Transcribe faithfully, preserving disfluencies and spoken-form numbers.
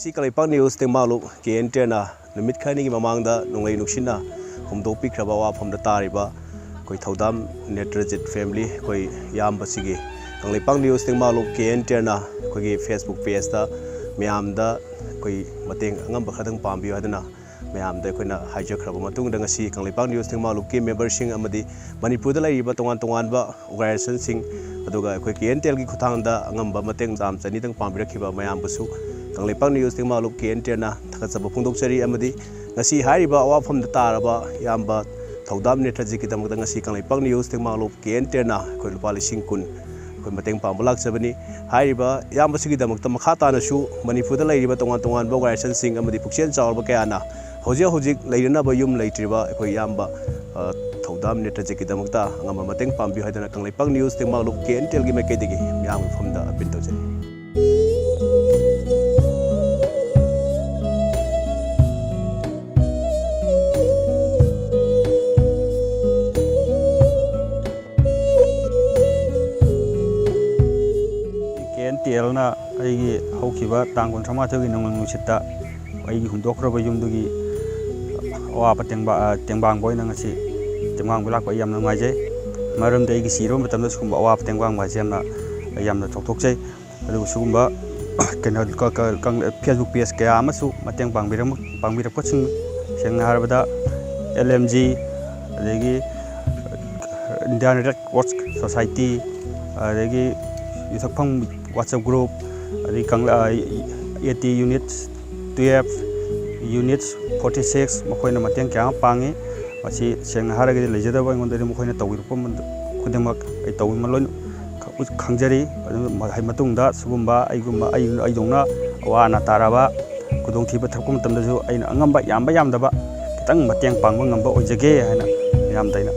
ꯁꯤ Kangleipak news ꯇꯦꯡꯕꯥꯡꯂꯨꯞ K and ꯇꯦꯔꯅ ꯅꯨꯃꯤꯠ ꯈꯔꯅꯤꯒꯤ ꯃꯃꯥꯡꯗ ꯅꯣꯡꯂꯩ ꯅꯨꯡꯁꯤꯠꯅ ꯍꯨꯝꯗꯣꯛꯄꯤꯈ꯭ꯔꯕ ꯑꯋꯥꯐꯝꯗ ꯇꯥꯔꯤꯕ ꯑꯩꯈꯣꯏ ꯊꯧꯗꯥꯝ ꯅꯦꯇ꯭ꯔꯖꯤꯠ ꯐꯦꯃꯤꯂꯤ, ꯑꯩꯈꯣꯏ ꯏꯌꯥꯝꯕꯁꯤꯒꯤ ꯀꯪꯂꯩꯄꯥꯛ ꯅ꯭ꯌꯨꯁ ꯇꯦꯡꯕꯥꯡꯂꯨꯞ ꯀꯦ ꯑꯦꯟ ꯇꯦꯔꯅ ꯑꯩꯈꯣꯏꯒꯤ ꯐꯦꯁꯕꯨꯛ ꯄꯦꯖꯇ ꯃꯌꯥꯝꯗ ꯑꯩꯈꯣꯏ ꯃꯇꯦꯡ ꯑꯉꯝꯕ ꯈꯔꯗꯪ ꯄꯥꯡꯕꯤꯌꯨ ꯍꯥꯏꯗꯨꯅ ꯃꯌꯥꯝꯗ ꯑꯩꯈꯣꯏꯅ ꯍꯥꯏꯖꯈ꯭ꯔꯕ ꯃꯇꯨꯡꯗ, ꯉꯁꯤ ꯀꯪꯂꯩꯄꯥꯛ ꯅ꯭ꯌꯨꯁ ꯇꯦꯡꯕꯥꯡꯂꯨꯞꯀꯤ ꯃꯦꯝꯕꯔꯁꯤꯡ ꯑꯃꯗꯤ ꯃꯅꯤꯄꯨꯔꯗ ꯂꯩꯔꯤꯕ ꯇꯣꯉꯥꯟ ꯇꯣꯉꯥꯟꯕ ꯑꯣꯔꯒꯅꯥꯏꯖꯦꯁꯟꯁꯤꯡ, ꯑꯗꯨꯒ ꯑꯩꯈꯣꯏ ꯀꯦ ꯑꯦꯟ ꯇꯦꯜꯒꯤ ꯈꯨꯠꯊꯥꯡꯗ ꯑꯉꯝꯕ ꯃꯇꯦꯡ ꯆꯥꯝ ꯆꯅꯤꯗꯪ ꯄꯥꯡꯕꯤꯔꯛꯈꯤꯕ ꯃꯌꯥꯝꯕꯨꯁꯨ ꯀꯪꯂꯩꯄꯥꯛ ꯅ꯭ꯌꯨꯁ ꯇꯦꯡꯕꯥꯡꯂꯨꯞ ꯀꯦ ꯑꯦꯟ ꯇꯦꯜꯅ ꯊꯥꯒꯠꯆꯕ ꯐꯣꯡꯗꯣꯛꯆꯔꯤ꯫ ꯑꯃꯗꯤ ꯉꯁꯤ ꯍꯥꯏꯔꯤꯕ ꯑꯋꯥꯐꯝꯗ ꯇꯥꯔꯕ ꯏꯌꯥꯝꯕ ꯊꯧꯗꯥꯝ ꯅꯦꯇ꯭ꯔꯖꯤꯠꯀꯤꯗꯃꯛꯇ ꯉꯁꯤ ꯀꯪꯂꯩꯄꯥꯛ ꯅ꯭ꯌꯨꯁ ꯇꯦꯡꯕꯥꯡꯂꯨꯞ ꯀꯦ ꯑꯦꯟ ꯇꯦꯜꯅ ꯑꯩꯈꯣꯏ ꯂꯨꯄꯥ ꯂꯤꯁꯤꯡ ꯀꯨꯟ ꯑꯩꯈꯣꯏ ꯃꯇꯦꯡ ꯄꯥꯡꯕ ꯂꯥꯛꯆꯕꯅꯤ꯫ ꯍꯥꯏꯔꯤꯕ ꯏꯌꯥꯝꯕꯁꯤꯒꯤꯗꯃꯛꯇ ꯃꯈꯥ ꯇꯥꯅꯁꯨ ꯃꯅꯤꯄꯨꯔꯗ ꯂꯩꯔꯤꯕ ꯇꯣꯉꯥꯟ ꯇꯣꯉꯥꯟꯕ ꯑꯣꯔꯒꯅꯥꯏꯖꯦꯁꯟꯁꯤꯡ ꯑꯃꯗꯤ ꯄꯨꯛꯆꯦꯜ ꯆꯥꯎꯔꯕ ꯀꯌꯥꯅ ꯍꯧꯖꯤꯛ ꯍꯧꯖꯤꯛ ꯂꯩꯅꯅꯕ ꯌꯨꯝ ꯂꯩꯇ꯭ꯔꯤꯕ ꯑꯩꯈꯣꯏ ꯏꯌꯥꯝꯕ, ꯑ, ꯊꯧꯗꯥꯝ ꯅꯦꯇ꯭ꯔꯖꯤꯠꯀꯤꯗꯃꯛꯇ ꯑꯉꯝꯕ ꯃꯇꯦꯡ ꯄꯥꯡꯕꯤꯌꯨ ꯍꯥꯏꯗꯨꯅ ꯀꯪꯂꯩꯄꯥꯛ ꯅ꯭ꯌꯨꯁ ꯇꯦꯡꯕꯥꯡꯂꯨꯞ ꯀꯦ ꯑꯦꯟ ꯇꯦꯜꯒꯤ ꯃꯥꯏꯀꯩꯗꯒꯤ ꯃꯤꯌꯥꯝꯒꯤ ꯃꯐꯝꯗ ꯑꯄꯤꯜ ꯇꯧꯖꯔꯤ꯫ ꯀꯦ ꯑꯦꯟ ꯇꯤ ꯑꯦꯜꯅ ꯑꯩꯒꯤ ꯍꯧꯈꯤꯕ ꯇꯥꯡ ꯀꯨꯟꯊ꯭ꯔꯥ ꯃꯥꯊꯣꯏꯒꯤ ꯅꯣꯡꯂꯩ ꯅꯨꯡꯁꯤꯠꯇ ꯑꯩꯒꯤ ꯍꯨꯟꯗꯣꯛꯈ꯭ꯔꯕ ꯌꯨꯝꯗꯨꯒꯤ ꯑꯋꯥꯕ ꯇꯦꯡꯕꯥ-, ꯑ, ꯇꯦꯡꯕꯥꯡꯕ ꯑꯣꯏꯅ ꯉꯁꯤ ꯇꯦꯡꯕꯥꯡꯕ ꯂꯥꯛꯄ ꯑꯩ ꯌꯥꯝꯅ ꯅꯨꯡꯉꯥꯏꯖꯩ꯫ ꯃꯔꯝꯗꯤ ꯑꯩꯒꯤ ꯁꯤꯔꯕ ꯃꯇꯝꯗ ꯁꯤꯒꯨꯝꯕ ꯑꯋꯥꯕ ꯇꯦꯡꯕꯥꯡꯕ ꯍꯥꯏꯁꯦ ꯌꯥꯝꯅ, ꯑꯩ ꯌꯥꯝꯅ ꯆꯥꯎꯊꯣꯛꯆꯩ꯫ ꯑꯗꯨꯒ ꯁꯤꯒꯨꯝꯕ ꯀꯩꯅꯣ, ꯀ-, ꯀ-, ꯀꯪ-, ꯐꯦꯁꯕꯨꯛ ꯄꯦꯖ ꯀꯌꯥ ꯑꯃꯁꯨ ꯃꯇꯦꯡ ꯄꯥꯡꯕꯤꯔꯝ-, ꯄꯥꯡꯕꯤꯔꯛꯄꯁꯤꯡ, ꯁꯦꯡꯅ ꯍꯥꯏꯔꯕꯗ, ꯑꯦꯜ ꯑꯦꯝ ꯖꯤ, ꯑꯗꯒꯤ ꯏꯟꯗꯤꯌꯥꯟ ꯔꯦꯗ ꯀ꯭ꯔꯣꯁ ꯁꯣꯁꯥꯏꯇꯤ, ꯑꯗꯒꯤ ꯌꯨꯊꯛꯐꯝ ꯋꯥꯆꯞ ꯒ꯭ꯔꯨꯞ, ꯑꯗꯒꯤ Kangla, A T unit twelve, unit forty six, ꯃꯈꯣꯏꯅ ꯃꯇꯦꯡ ꯀꯌꯥ ꯑꯃ ꯄꯥꯡꯉꯤ꯫ ꯃꯁꯤ ꯁꯦꯡꯅ ꯍꯥꯏꯔꯒꯗꯤ ꯂꯩꯖꯗꯕ ꯑꯩꯉꯣꯟꯗꯗꯤ ꯃꯈꯣꯏꯅ ꯇꯧꯕꯤꯔꯛꯄ ꯈꯨꯗꯤꯡꯃꯛ ꯑꯩ ꯇꯧꯕ ꯂꯣꯏꯅ ꯈ-, ꯈꯪꯖꯔꯤ꯫ ꯑꯗꯨ ꯃ-, ꯍꯥꯏ-, ꯃꯇꯨꯡꯗ ꯁꯤꯒꯨꯝꯕ ꯑꯩꯒꯨꯝꯕ, ꯑꯩ, ꯑꯩꯗꯧꯅ ꯑꯋꯥ ꯑꯅꯥ ꯇꯥꯔꯕ, ꯈꯨꯗꯣꯡꯊꯤꯕ ꯊꯣꯛꯄ ꯃꯇꯝꯗꯁꯨ ꯑꯩꯅ ꯑꯉꯝꯕ, ꯌꯥꯝꯕ ꯌꯥꯝꯗꯕ ꯈꯤꯇꯪ ꯃꯇꯦꯡ ꯄꯥꯡꯕ ꯉꯝꯕ ꯑꯣꯏꯖꯒꯦ ꯍꯥꯏꯅ ꯃꯌꯥꯝꯗ ꯑꯩꯅ